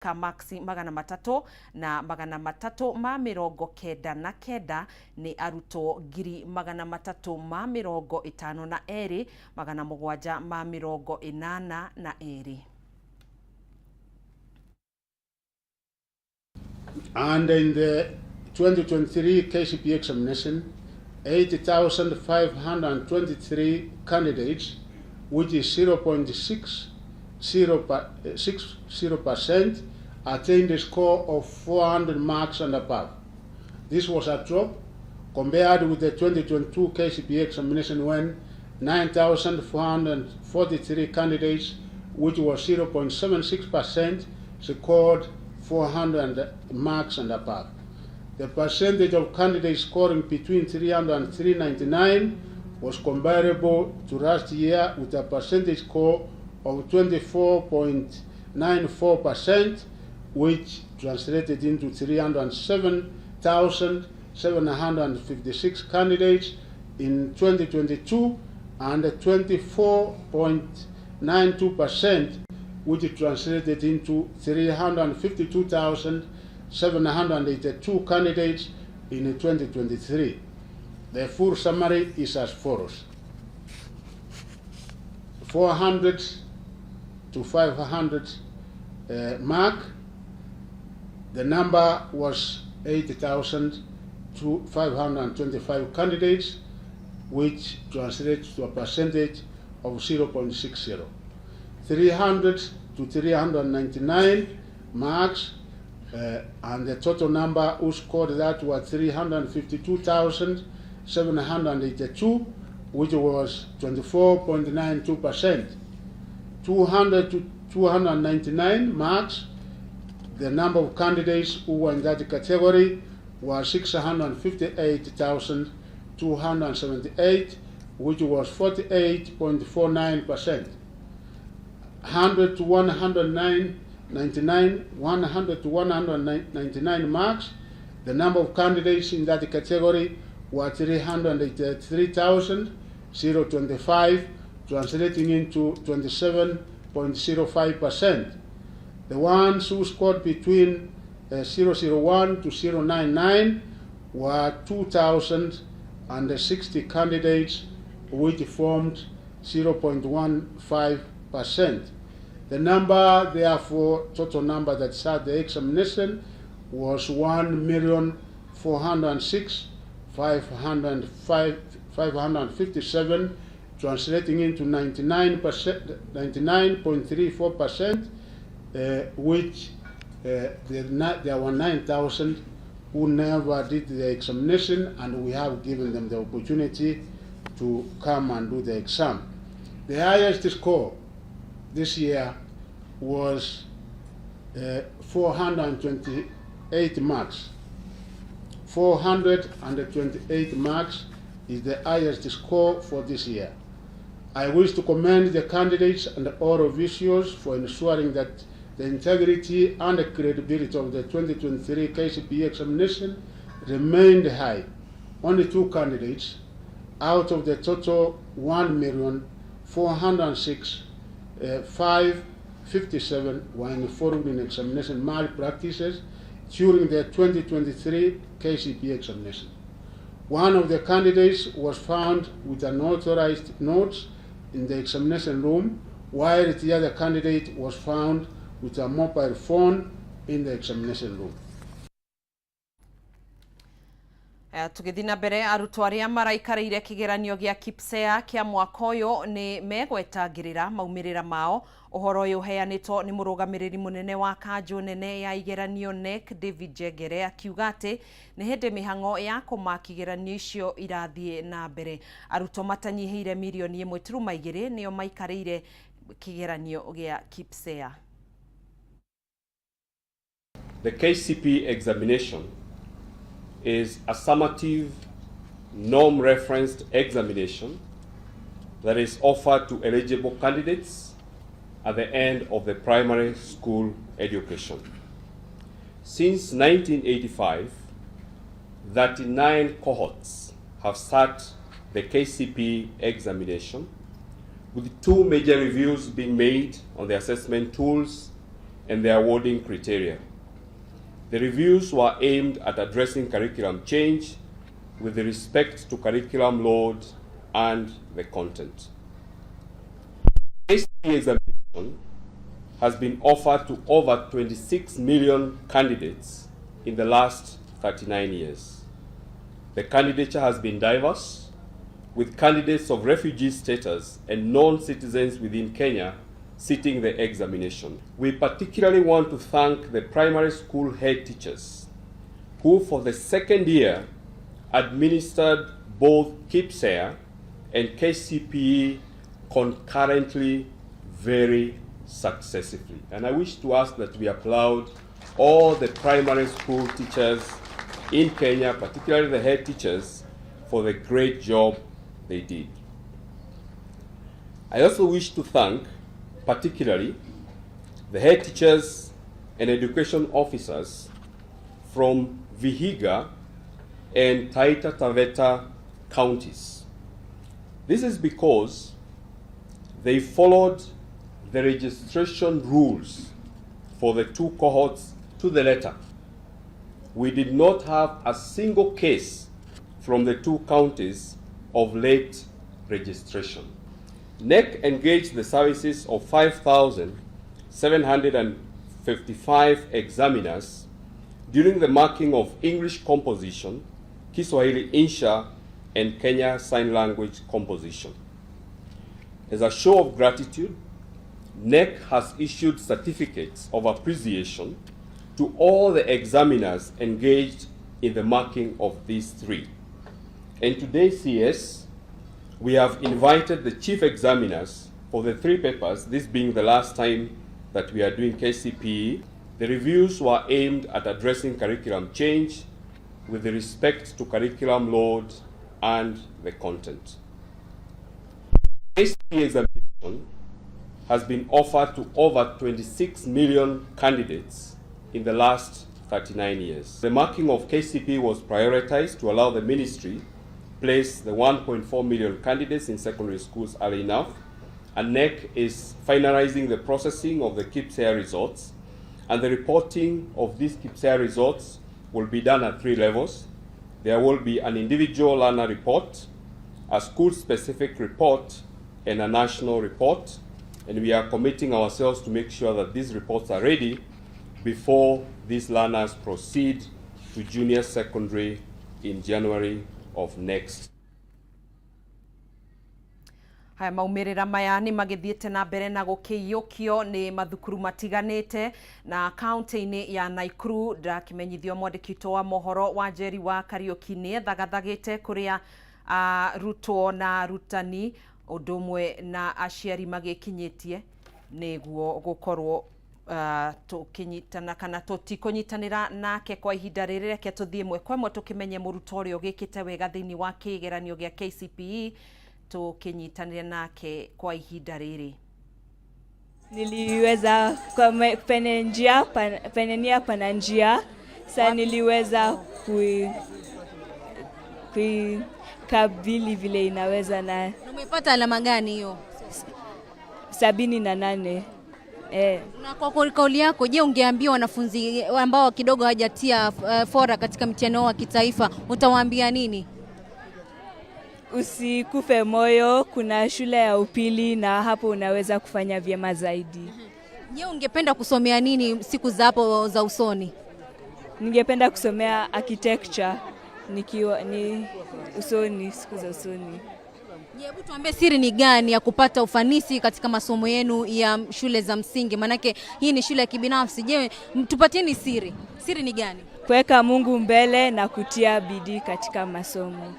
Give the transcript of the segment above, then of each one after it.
Ka marks 300 na 399 nĩ arutwo 352,782. And in the 2023 KCPE examination, 8,523 candidates, which is 0.60%, attained a score of 400 marks and above. This was a drop compared with the 2022 KCPE examination when 9,443 candidates, which was 0.76%, scored 400 marks and above. The percentage of candidates scoring between 300 and 399 was comparable to last year with a percentage score of 24.94%, which translated into 307,756 candidates in 2022 and 24.92%, which translated into 352,782 candidates in 2023. The full summary is as follows. 400 to 500 mark, the number was 8,525 candidates, which translates to a percentage of 0.60. 300 to 399 marks, and the total number who scored that was 352,782, which was 24.92%. 200 to 299 marks, the number of candidates who were in that category was 658,278, which was 48.49%. 100 to 199, 100 to 199 marks, the number of candidates in that category were 383,025, translating into 27.05%. The ones who scored between 001 to 099 were 2,060 candidates, which formed 0.15%. The number, therefore, total number that sat the examination was 1,406,557, translating into 99.34%, which there were 9,000 who never did the examination, and we have given them the opportunity to come and do the exam. The highest score this year was 428 marks. 428 marks is the highest score for this year. I wish to commend the candidates and all officials for ensuring that the integrity and the credibility of the 2023 KCPE examination remained high. Only 2 candidates out of the total 1,406,557 were involved in examination malpractices during the 2023 KCPE examination. One of the candidates was found with unauthorized notes in the examination room, while the other candidate was found with a mobile phone in the examination room. Tũgĩthiĩ na mbere, arutwo arĩa maraikarĩire kĩgeranio gĩa KPSEA kĩa mwaka ũyũ nĩ megwetangĩrĩra maumĩrĩra mao. Ũhoro ũyũ ũheanĩtwo nĩ mũrũgamĩrĩri mũnene wa kanjũ nene ya igeranio KNEC David Njengere, akiuga atĩ nĩ hĩndĩ mĩhang'o ya kũmaki igeranio icio irathiĩ na mbere. Arutwo matanyihĩire 1.2 mirioni nĩo maikarĩire kĩgeranio gĩa KPSEA. The KCPE examination is a summative, norm-referenced examination that is offered to eligible candidates at the end of the primary school education. Since 1985, 39 cohorts have sat the KCPE examination, with 2 major reviews being made on the assessment tools and the awarding criteria. The reviews were aimed at addressing curriculum change with respect to curriculum load and the content. KCPE examination has been offered to over 26 million candidates in the last 39 years. The candidature has been diverse, with candidates of refugee status and non-citizens within Kenya sitting the examination. We particularly want to thank the primary school head teachers who for the second year administered both KPSEA and KCPE concurrently very successfully. And I wish to ask that we applaud all the primary school teachers in Kenya, particularly the head teachers, for the great job they did. I also wish to thank particularly the head teachers and education officers from Vihiga and Taita Taveta counties. This is because they followed the registration rules for the two cohorts to the letter. We did not have a single case from the two counties of late registration. KNEC engaged the services of 5,755 examiners during the marking of English composition, Kiswahili Insha, and Kenya Sign Language composition. As a show of gratitude, KNEC has issued certificates of appreciation to all the examiners engaged in the marking of these three. And today, CS, we have invited the chief examiners for the three papers, this being the last time that we are doing KCPE. The reviews were aimed at addressing curriculum change with respect to curriculum load and the content. KCPE examination has been offered to over 26 million candidates in the last 39 years. The marking of KCPE was prioritized to allow the ministry place the 1.4 million candidates in secondary schools early enough, and KNEC is finalizing the processing of the KPSEA results, and the reporting of these KPSEA results will be done at three levels. There will be an individual learner report, a school-specific report, and a national report, and we are committing ourselves to make sure that these reports are ready before these learners proceed to junior secondary in January of next. Haya, maumĩrĩra maya nĩ magĩthiĩte na mbere na gũkĩiyũkio nĩ mathukuru matiganĩte na kaunti-inĩ ya Nakuru. Ndakĩmenyithio mwandĩki witũ wa mohoro wa Njeri wa Kariũki nĩ ethagathagĩte kũrĩa arutwo na arutani ũndũ ũmwe na aciari magĩkinyĩtie nĩguo gũkorwo tũkĩnyitana kana tũtikũnyitanĩra nake kwa ihinda rĩrĩ. Reke tũthiĩ ĩmwe kwa ĩmwe tũkĩmenye mũrutwo ũrĩa ũgĩkĩte wega thĩinĩ wa kĩgeranio gĩa KCPE tũkĩnyitanĩre nake kwa ihinda rĩrĩ. Niliweza kwa penye njia penye nia pana njia. Sa niliweza kuikabili vile inaweza na Umepata alama gani hiyo? 78. Na kwa kauli yako, je, ungeambia wanafunzi ambao kidogo hawajatia fora katika mtihani wao wa kitaifa, utawaambia nini? Usikufe moyo, kuna shule ya upili na hapo unaweza kufanya vyema zaidi. Je, ungependa kusomea nini siku za hapo za usoni? Ningependa kusomea architecture nikiwa ni usoni, siku za usoni. Hebu tuambie siri ni gani ya kupata ufanisi katika masomo yenu ya shule za msingi? Maanake hii ni shule ya kibinafsi. Je, tupatieni siri. Siri ni gani? Kuweka Mungu mbele na kutia bidii katika masomo.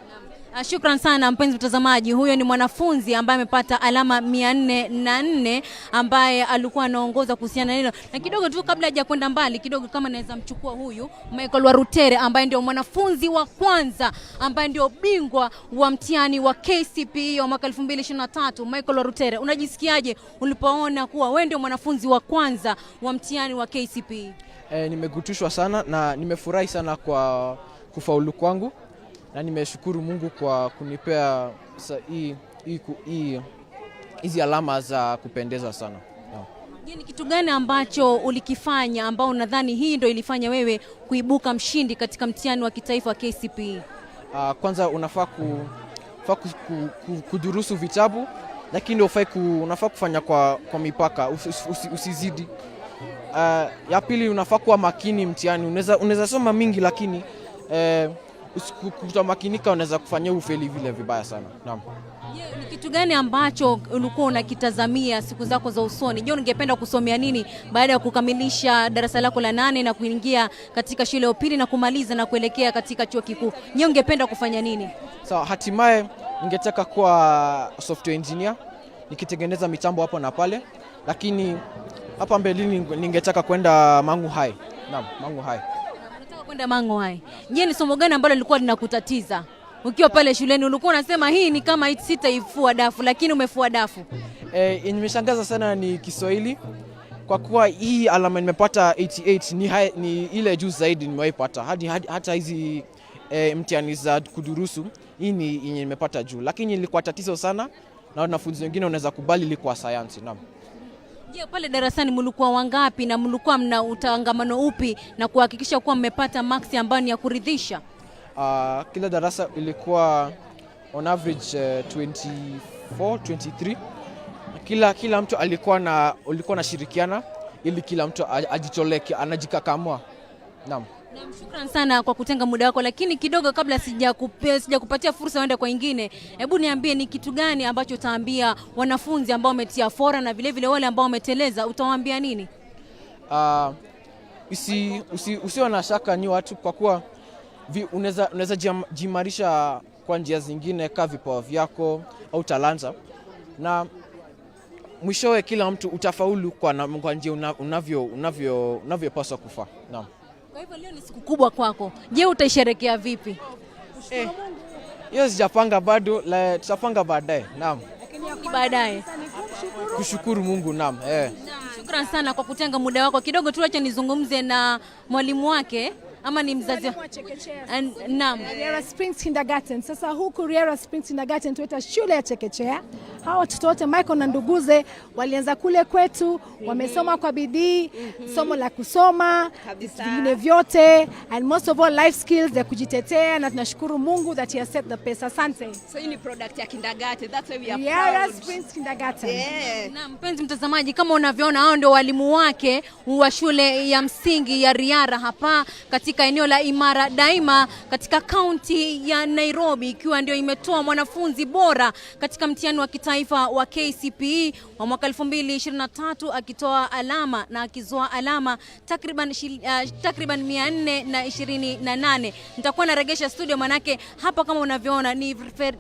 Shukran sana mpenzi mtazamaji, huyo ni mwanafunzi ambaye amepata alama 404 ambaye alikuwa anaongoza kuhusiana na hilo. Na kidogo tu kabla hajakwenda mbali kidogo, kama naweza mchukua huyu Michael Warutere ambaye ndio mwanafunzi wa kwanza ambaye ndio bingwa wa mtihani wa KCPE wa mwaka 2023. Michael Warutere, unajisikiaje ulipoona kuwa wewe ndio mwanafunzi wa kwanza wa mtihani wa KCPE? Nimegutushwa sana na nimefurahi sana kwa kufaulu kwangu na nimeshukuru Mungu kwa kunipea hizi alama za kupendeza sana. Je, ni kitu gani ambacho ulikifanya ambao unadhani hii ndio ilifanya wewe kuibuka mshindi katika mtihani wa kitaifa wa KCPE? Kwanza unafaa kudurusu vitabu, lakini unafaa kufanya kwa mipaka, usizidi. Ya pili, unafaa kuwa makini mtihani. Unaweza soma mingi, lakini kutomakinika unaweza kufanyia ufeli vile vibaya sana. Naam. Je, ni kitu gani ambacho ulikuwa unakitazamia siku zako za usoni? Je, ungependa kusomea nini baada ya kukamilisha darasa lako la 8 na kuingia katika shule ya upili na kumaliza na kuelekea katika chuo kikuu? Je, ungependa kufanya nini? So, hatimaye ningetaka kuwa software engineer, nikitengeneza mitambo hapo na pale, lakini hapa mbeleni ningetaka kwenda Mangu High. Naam, Mangu High. Unataka kwenda Mangu High. Je, ni somo gani ambalo lilikuwa linakutatiza ukiwa pale shuleni? Ulikuwa unasema hii ni kama sitaifua dafu, lakini umefua dafu. Nimeshangaza sana ni Kiswahili, kwa kuwa hii alama nimepata 88 ni ile juu zaidi nimewahi pata. Hata hizi mtihani za kudurusu, hii ni yenye nimepata juu, lakini ilikuwa tatizo sana na wanafunzi wengine wanaweza kubali ilikuwa sayansi. Naam. Je, pale darasani mlikuwa wangapi na mlikuwa mna utangamano upi na kuhakikisha kuwa mmepata maksi ambayo ni ya kuridhisha? Kila darasa ilikuwa on average 24, 23. Kila mtu alikuwa anashirikiana ili kila mtu ajitolee, anajikakamua. Naam. Naam, shukran sana kwa kutenga muda wako, lakini kidogo kabla sijakupatia fursa uende kwa ingine, hebu niambie ni kitu gani ambacho utaambia wanafunzi ambao wametia fora na vile vile wale ambao wameteleza, utawaambia nini? Usiwe na shaka ni watu, kwa kuwa unaweza jimarisha kwa njia zingine kama vipawa vyako au talanta, na mwishowe kila mtu utafaulu kwa njia unavyopaswa kufaa. Naam. Kwa hivyo leo ni siku kubwa kwako. Je, utaisherehekea vipi? Hiyo sijapanga bado, tutapanga baadaye. Naam. Baadaye. Kushukuru Mungu, naam. Shukrani sana kwa kutenga muda wako. Kidogo tu acha nizungumze na mwalimu wake ama ni mzazi. Naam. Riara Springs Kindergarten. Sasa huku Riara Springs Kindergarten tuita shule ya chekechea. Hawa watoto wote Michael na nduguze walianza kule kwetu, wamesoma kwa bidii, somo la kusoma, vingine vyote, and most of all life skills ya kujitetea, na tunashukuru Mungu that he has set the pace. Asante. So hii ni product ya kindergarten. That's why we are Riara proud. Springs Kindergarten. Yeah. Na mpenzi mtazamaji, kama unavyoona hao ndio walimu wake wa shule ya msingi ya Riara hapa katika eneo la Imara Daima katika kaunti ya Nairobi, ikiwa ndio imetoa mwanafunzi bora katika mtihani wa kitaifa wa KCPE wa mwaka 2023, akitoa alama na akizoa alama takriban 428. Nitakuwa naregesha studio, manake hapa kama unavyoona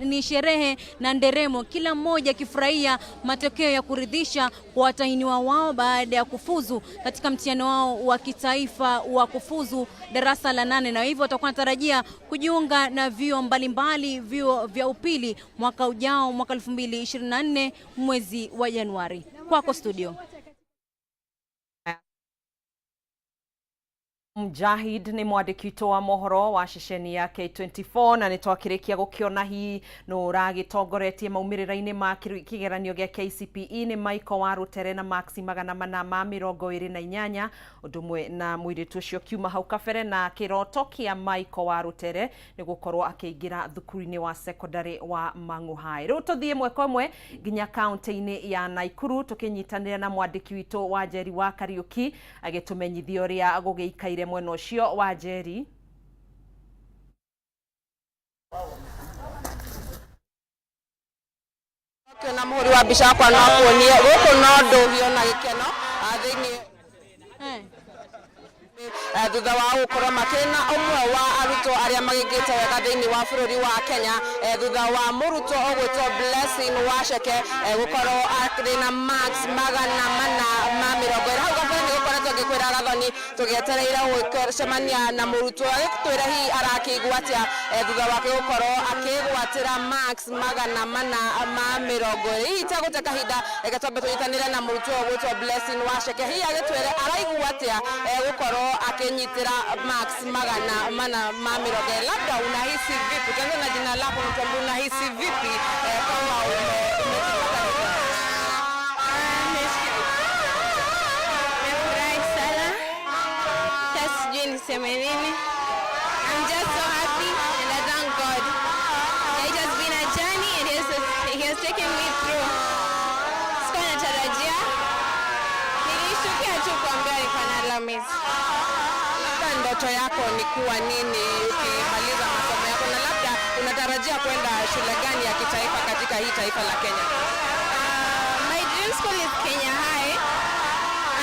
ni sherehe na nderemo, kila mmoja akifurahia matokeo ya kuridhisha kwa watahiniwa wao baada ya kufuzu katika mtihani wao wa kitaifa wa kufuzu darasa la 8, na hivyo watakuwa wanatarajia kujiunga na vyuo mbalimbali, vyuo vya upili mwaka ujao, mwaka 2024 mwezi wa Januari. Kwako studio. Mujahid ni mwandĩki wa mohoro wa ceceni ya K24 na nĩtwakĩrĩkia gũkĩona hihi nũ ũragĩtongoretie maumĩrĩra-inĩ ma kĩgeranio gĩa KCPE nĩ Michael wa Rutere na maxi 428, ũndũ ũmwe na mũirĩtu ũcio kiuma hau kabere, na kĩroto kĩa Michael wa Rutere nĩ gũkorwo akĩingĩra thukuru-inĩ wa secondary wa Mang'u High. Rĩu tũthiĩ ĩmwe kwa ĩmwe nginya kaunti-inĩ ya Nakuru tũkĩnyitanĩra na mwandĩki witũ wa Njeri wa Kariuki agĩtũmenyithia ũrĩa gũgĩikaire mwena ũcio wa Njeri. Na muhuri wa mbica wakwa no kuonie guku no nduhio na gikeno thiini thutha wa gukorwo makĩrĩ na ũmwe wa arutwo arĩa magĩkĩte wega thĩinĩ wa bũrũri wa Kenya, thutha wa mũrutwo ũgwĩtwo Blessing Wacheke gũkorwo arĩ na marks 420. Hau kabere nĩ gũkoretwo ngĩkwĩra Gathoni tũgĩetereire gũcemania na mũrutwo agĩtwĩra hihi arakĩigua atĩa thutha wake gũkorwo akĩgwatĩra marks 420. Hihi itegũte kahinda, reke twambe tũnyitanĩre na mũrutwo ũgwĩtwo Blessing Wacheke, hihi agĩtwĩre araigua atĩa gũkorwo akinyitira max 420. Labda unahisi vipi? Tuanze na jina lako, tuambie unahisi vipi kama umejipata? Hata sijui niseme nini. I'm just so happy and I thank God. It has been a journey and he has taken me through. Sikuwa natarajia. Nilishtukia tu kuambiwa niko na alama hizi. Labda ndoto yako ni kuwa nini ukimaliza masomo yako, na labda unatarajia kwenda shule gani ya kitaifa katika hii taifa la Kenya? My dream school is Kenya High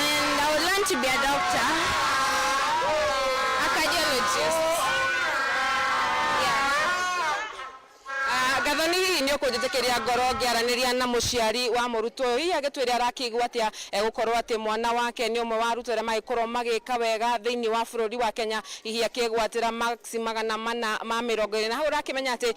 and I would learn to be a doctor, a cardiologist. Yeah. Gathoni, hihi nĩ ũkũnjĩtĩkĩria ngorwo ngĩaranĩria na mũciari wa mũrutwo ũyũ, hihi agĩtwĩre arakĩigua atĩa gũkorwo atĩ mwana wake nĩ ũmwe wa arutwo arĩa magĩkorwo magĩka wega thĩinĩ wa bũrũri wa Kenya, hihi akĩgwatĩra marks 420? Na hau ũrakĩmenya atĩ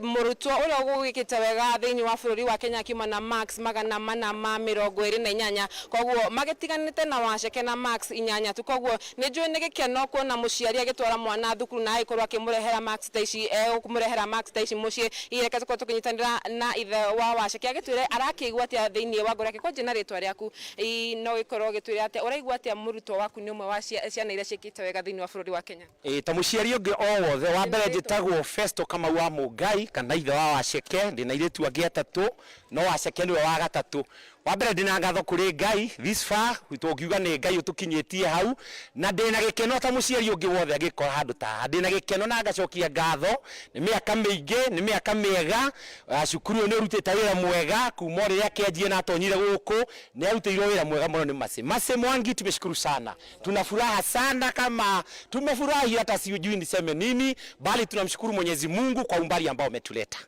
mũrutwo ũrĩa ũgũgĩkĩte wega thĩinĩ wa bũrũri wa Kenya akiuma na marks 428, koguo magĩtiganĩte na Waceke na marks 8 tu. Koguo nĩ njũĩ nĩ gĩkeno kuona mũciari agĩtwara mwana thukuru na agĩkorwo akĩmũrehera marks ta ici, kũmũrehera marks ta ici mũciĩ. Hihi reke tũkorwo tũkĩnyitanĩra na ithe wa Waceke agĩtwĩre arakĩigua atĩa thĩinĩ wa ngoro yake. Kwanjia na rĩtwa rĩaku, no gĩkorwo gĩtwĩre atĩa ũraigua atĩa mũrutwo waku nĩ ũmwe wa ciana iria ciĩkĩte wega thĩinĩ wa bũrũri wa Kenya? Ĩ ta mũciari ũngĩ o wothe, wa mbere njĩtagwo Festo Kamau wa Mũngai, kana ithe wa Waceke. Ndĩna airĩtu angĩ atatũ, no Waceke nĩwe wa gatatũ. Wa mbere, ndĩna ngatho kũrĩ Ngai. This far tũngiuga nĩ Ngai ũtũkinyĩtie hau, na ndĩna gĩkeno ta mũciari ũngĩ wothe angĩkora handũ ta haha. Ndĩna gĩkeno na ngacokia ngatho. Nĩ mĩaka mĩingĩ, nĩ mĩaka mĩega. Cukuru ũyũ nĩ ũrutĩte wĩra mwega kuma o rĩrĩa kĩanjie na atonyire gũkũ. Nĩ arutĩirwo wĩra mwega mũno nĩ Mercy. Mercy Mwangi, tumeshukuru sana, tuna furaha sana, kama tumefurahi hata sijui niseme nini, bali tunamshukuru Mwenyezi Mungu kwa umbali ambao umetuleta.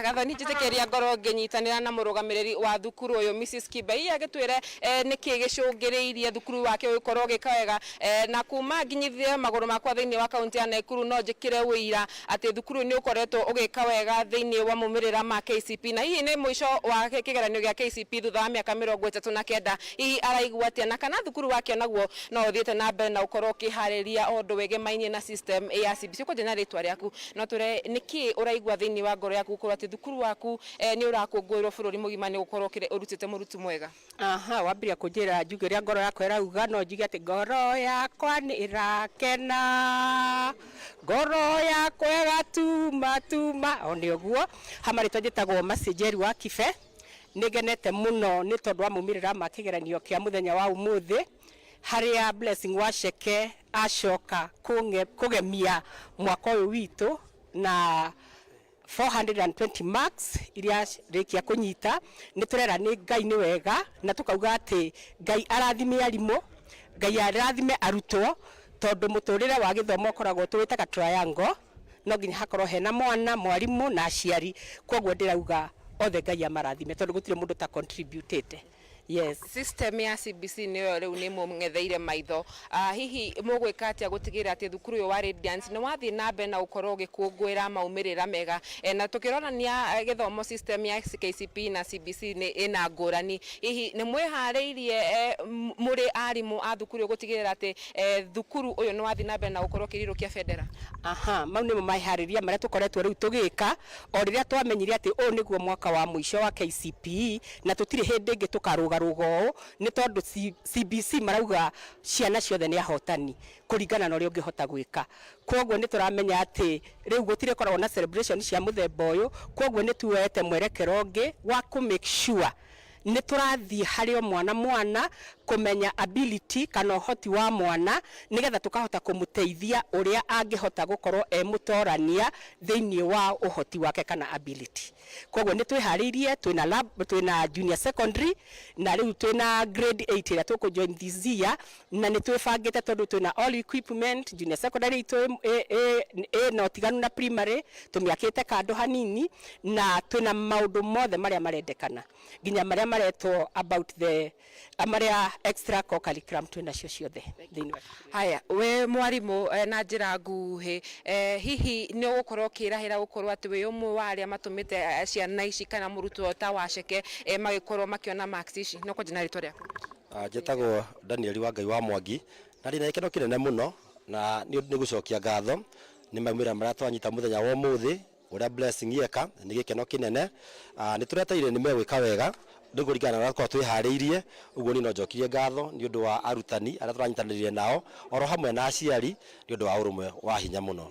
Gathoni, njĩtĩkĩria ngorwo ngĩnyitanĩra na mũrũgamĩrĩri wa thukuru ũyũ, Mrs Kibe, hihi agĩtwĩre nĩkĩ gĩcũngĩrĩirie thukuru wake ũgĩkorwo ũgĩka wega. Na kuma nginyithie magũrũ makwa thĩinĩ wa kaunti ya Nakuru, no njĩkĩre ũira atĩ thukuru ũyũ nĩ ũkoretwo ũgĩka wega thĩinĩ wa maumĩrĩra ma KCP, na hihi nĩ mũico wa kĩgeranio gĩa KCP thutha wa mĩaka 39. Hihi araigua atĩa, na kana thukuru wake onaguo no ũthiĩte na mbere na ũkorwo ũkĩharĩria o ũndũ wĩgemainie na system ya CBC? Kwanjia na rĩtwa rĩaku, no twĩre nĩkĩ ũraigua thĩinĩ wa ngoro yaku gũkorwo atĩ thukuru waku nĩ ũrakũngũĩrwo bũrũri mũgima nĩ gũkorwo ũrutĩte mũrutu mwega? Aha, wambĩrĩria kũnjĩra njuge ũrĩa ngoro yakwa ĩrauga, no njuge atĩ ngoro yakwa nĩ ĩrakena, ngoro yakwa ĩgatuma tuma o nĩ ũguo. Hama rĩtwa njĩtagwo Mercy Njeri wa Kibe. Nĩ ngenete mũno nĩ tondũ wa maumĩrĩra ma kĩgeranio kĩa mũthenya wa ũmũthĩ, harĩa Blessing Waceke acoka kũgemia mwaka ũyũ witũ na 420 marks iria rĩkia kũnyita. Nĩ tũrera nĩ Ngai nĩ wega, na tũkauga atĩ Ngai arathime arimũ, Ngai arathime arutwo, tondũ mũtũrĩre wa gĩthomo ũkoragwo tũwĩtaga triangle. No nginya hakorwo hena mwana, mwarimũ na aciari. Koguo ndĩrauga othe Ngai amarathime, tondũ gũtirĩ mũndũ ta contributĩte, yes. System ya CBC nĩyo rĩu nĩ mũng'etheire maitho. Hihi mũgwĩka atĩa gũtigĩrĩra atĩ thukuru ũyũ wa Radiance nĩ wathiĩ na mbere na gũkorwo ũgĩkũngũĩra maumĩrĩra mega? Na tũkĩronania gĩthomo system ya KCP na CBC nĩ ĩna ngũrani, hihi nĩ mwĩharĩirie mũrĩ arimũ a thukuru ũyũ gũtigĩrĩra atĩ thukuru ũyũ nĩ wathiĩ na mbere na gũkorwo ũkĩrirũkia bendera? Aha, mau nĩmo meharĩria marĩa tũkoretwo rĩu tũgĩka o rĩrĩa twamenyire atĩ ũyũ nĩguo mwaka wa mũico wa KCPE, na tũtirĩ hĩndĩ ĩngĩ tũkarũgarũga ũũ, nĩ tondũ CBC marauga ciana ciothe nĩ ahotani kũringana na ũrĩa ũngĩhota gwĩka. Koguo nĩ tũramenya atĩ rĩu gũtirĩ koragwo na celebration cia mũthemba ũyũ. Koguo nĩ tuoete mwerekero ũngĩ wa kũ make sure nĩ tũrathiĩ harĩ o mwana mwana, kũmenya ability kana ũhoti wa mwana, nĩgetha tũkahota kũmũteithia ũrĩa angĩhota gũkorwo e mũtorania thĩinĩ wa ũhoti wake kana ability. Koguo nĩ twĩharĩirie, twĩna lab, twĩna junior secondary, na rĩu twĩna grade 8 ĩrĩa tũkũ join this year, na nĩ twĩbangĩte tondũ twĩna all equipment. Junior secondary itũ ĩna ũtiganu na primary, tũmĩakĩte kando hanini, na twĩna maũndũ mothe marĩa marendekana, nginya marĩa maretwo about the marĩa extra co-curriculum, twĩnacio ciothe thĩinĩ wa Haya, we mwarimũ, na njĩra nguhĩ, hihi nĩ ũgũkorwo ũkĩrahĩra gũkorwo atĩ wĩ ũmwe wa arĩa matũmĩte ciana ici kana mũrutwo ta Waceke magĩkorwo makĩona marks ici? No kwanjia na rĩtwa rĩaku. Njĩtagwo Daniel wa Ngai wa Mwangi, na ndĩna gĩkeno kĩnene mũno, na nĩ gũcokia ngatho nĩ maumĩrĩra marĩa twanyita mũthenya wa ũmũthĩ, ũrĩa Blessing eka. Nĩ gĩkeno kĩnene. Nĩ tũreteire nĩ megwĩka wega. Nĩ kũringana na ũrĩa tũkoragwo twĩharĩirie. Ũguo niĩ no njokirie ngatho nĩ ũndũ wa arutani arĩa tũranyitanĩrire nao oro hamwe na aciari nĩ ũndũ wa ũrũmwe wa hinya mũno.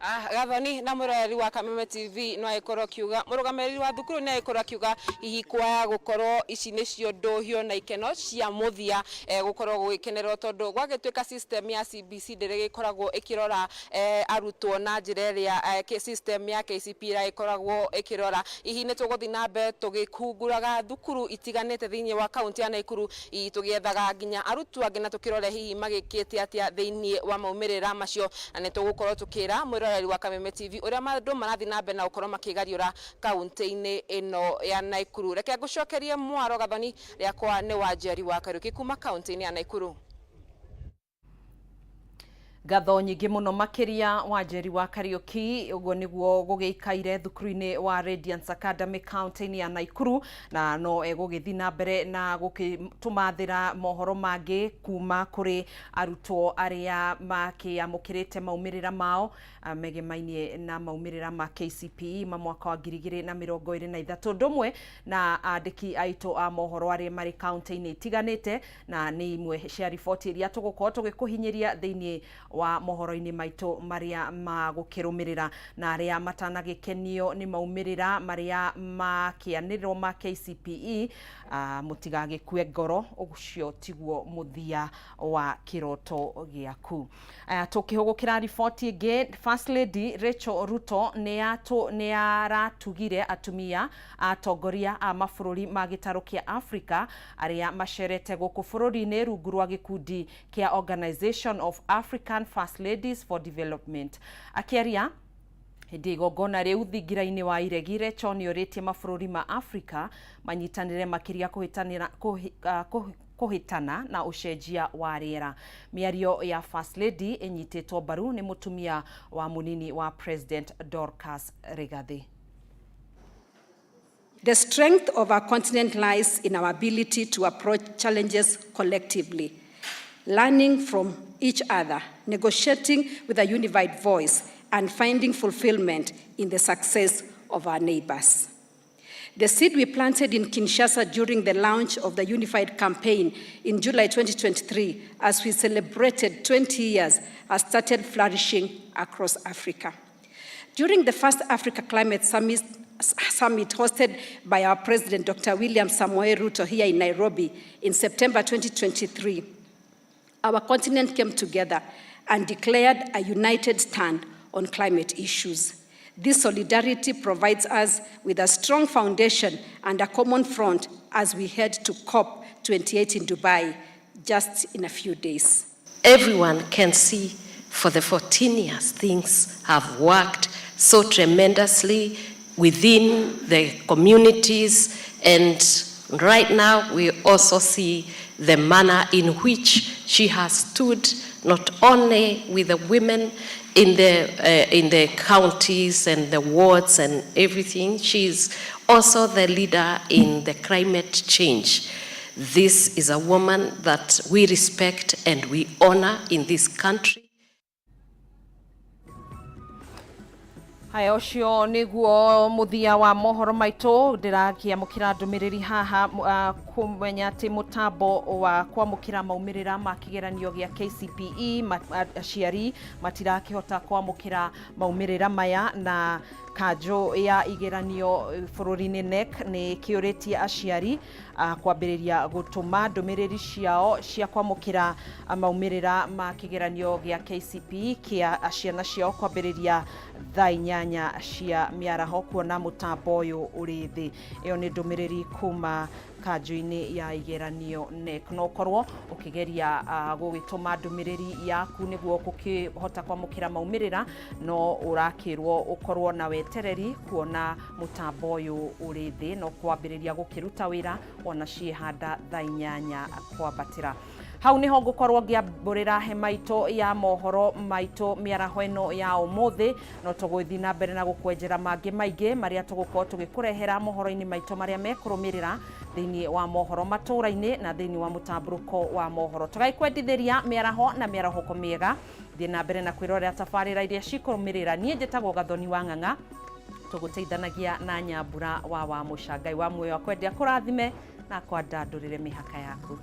Ah, Gathoni na mwĩroreri wa Kameme TV no agĩkorwo akiuga mũrũgamĩrĩri wa thukuru nĩ agĩkorwo akiuga hihi kwaya gũkorwo ici nĩcio ndũhio na ikeno cia mũthia eh, gũkorwo gũgĩkenerwo tondũ gwagĩtuĩka system ya CBC ndĩrĩgĩkoragwo ĩkĩrora eh, arutwo na njĩra ĩrĩa eh, system ya KCPE ĩragĩkoragwo ĩkĩrora. Hihi nĩ tũgũthiĩ na mbere tũgĩhunguraga thukuru itiganĩte thĩinĩ wa kaunti ya Naikuru, hihi tũgĩethaga nginya arutwo angĩ na tũkĩrore hihi magĩkĩte atĩa thĩinĩ wa maumĩrĩra macio, na nĩ tũgũkorwo tũkĩra mwĩroreri wa Kameme TV ũrĩa maũndũ marathiĩ na mbere na gũkorwo makĩgariũra kaunti-inĩ ĩno ya Naikuru. Reke ngũcokerie mwaro Gathoni, rĩakwa nĩ Wanjeri wa Kariũki kuma kaunti-inĩ ya Naikuru. Ngatho nyingĩ mũno makĩria Wanjeri wa Kariũki. Ũguo nĩguo gũgĩikaire thukuru-inĩ wa Radiance Academy kaunti-inĩ ya Naikuru, na no egũgĩthiĩ na mbere na gũkĩtũmathĩra mohoro mangĩ kuma kũrĩ arutwo arĩa makĩamũkĩrĩte maumĩrĩra mao megemainie na maumĩrĩra ma KCPE ma mwaka wa 2023, ũndũ ũmwe na andĩki aitũ a mohoro arĩa marĩ kaunti-inĩ itiganĩte, na nĩ imwe cia riboti iria tũgũkorwo tũgĩkũhinyĩria thĩinĩ wa mohoro-inĩ maitũ marĩa magũkĩrũmĩrĩra. Na arĩa matanagĩkenio nĩ maumĩrĩra marĩa makĩanĩrĩrwo ma KCPE, mũtigagĩkue ngoro, ũcio tiguo mũthia wa kĩroto gĩaku. Tũkĩhũgũkĩra riboti ĩngĩ, First Lady Rachel Ruto nĩ aratugire atumia atongoria a mabũrũri ma gĩtarũ kĩa Africa arĩa macerete gũkũ bũrũri-inĩ rungu rwa gĩkundi kĩa Organization of African First Ladies for Development. Akĩaria hĩndĩ ya igongona rĩu thingira-inĩ wa Iregi, Rachel nĩ orĩtie mabũrũri ma Africa manyitanĩre makĩria kũhĩtana na ũcenjia wa rĩera. Mĩario ya First Lady ĩnyitĩtwo mbaru nĩ mũtumia wa mũnini wa President Dorcas Rigathi. The strength of our continent lies in our ability to approach challenges collectively, learning from each other, negotiating with a unified voice, and finding fulfillment in the success of our neighbors. The seed we planted in Kinshasa during the launch of the Unified Campaign in July 2023, as we celebrated 20 years, has started flourishing across Africa. During the first Africa Climate Summit hosted by our President, Dr. William Samoei Ruto, here in Nairobi in September 2023, our continent came together and declared a united stand on climate issues. This solidarity provides us with a strong foundation and a common front as we head to COP28 in Dubai just in a few days. Everyone can see for the 14 years things have worked so tremendously within the communities, and right now we also see the manner in which she has stood not only with the women in the counties and the wards and everything, she's also the leader in the climate change. This is a woman that we respect and we honor in this country. Haya, ũcio nĩguo mũthia wa mohoro maitũ. Ndĩrakĩamũkĩra ndũmĩrĩri haha kũmenya atĩ mũtambo wa kwamũkĩra maumĩrĩra ma kĩgeranio gĩa KCPE, aciari matirakĩhota kwamũkĩra maumĩrĩra maya, na kanjũ ya igeranio bũrũri-inĩ NEC nĩ kĩũrĩtie aciari kwambĩrĩria gũtũma ndũmĩrĩri ciao cia kwamũkĩra maumĩrĩra ma kĩgeranio gĩa KCPE kĩa ciana ciao kwambĩrĩria thaa 8 cia mĩaraho, kuona mũtambo ũyũ ũrĩ thĩ. Ĩyo nĩ ndũmĩrĩri kuma kanjũ-inĩ ya igeranio NEC. No ũkorwo ũkĩgeria gũgĩtũma ndũmĩrĩri yaku nĩguo gũkĩhota kwamũkĩra maumĩrĩra, no ũrakĩrwo ũkorwo na wetereri kuona mũtambo ũyũ ũrĩ thĩ, no kwambĩrĩria gũkĩruta wĩra ona ciĩhanda thaa 8 kwambatĩra. Hau niho ngũkorwo ngĩambũrĩra hema itũ ya mohoro maitũ mĩaraho ĩno ya ũmũthĩ, no tũgũthiĩ na mbere na gũkwenjera mangĩ maingĩ marĩa tũgũkorwo tũgĩkũrehera mohoro-inĩ maitũ marĩa mekũrũmĩrĩra thĩinĩ wa mohoro matũra-inĩ na thĩinĩ wa mũtambũrũko wa mohoro. Tũgagĩkwendithĩria mĩaraho na mĩarahũko mĩega. Thiĩ na mbere na kwĩrorera tabarĩra iria cikũrũmĩrĩra. Niĩ njĩtagwo Gathoni wa Ng'ang'a. Tũgũteithanagia na Nyambura wa Wamũca. Ngai wa muoyo akwende akũrathime na akwandandũrĩre mĩhaka yaku.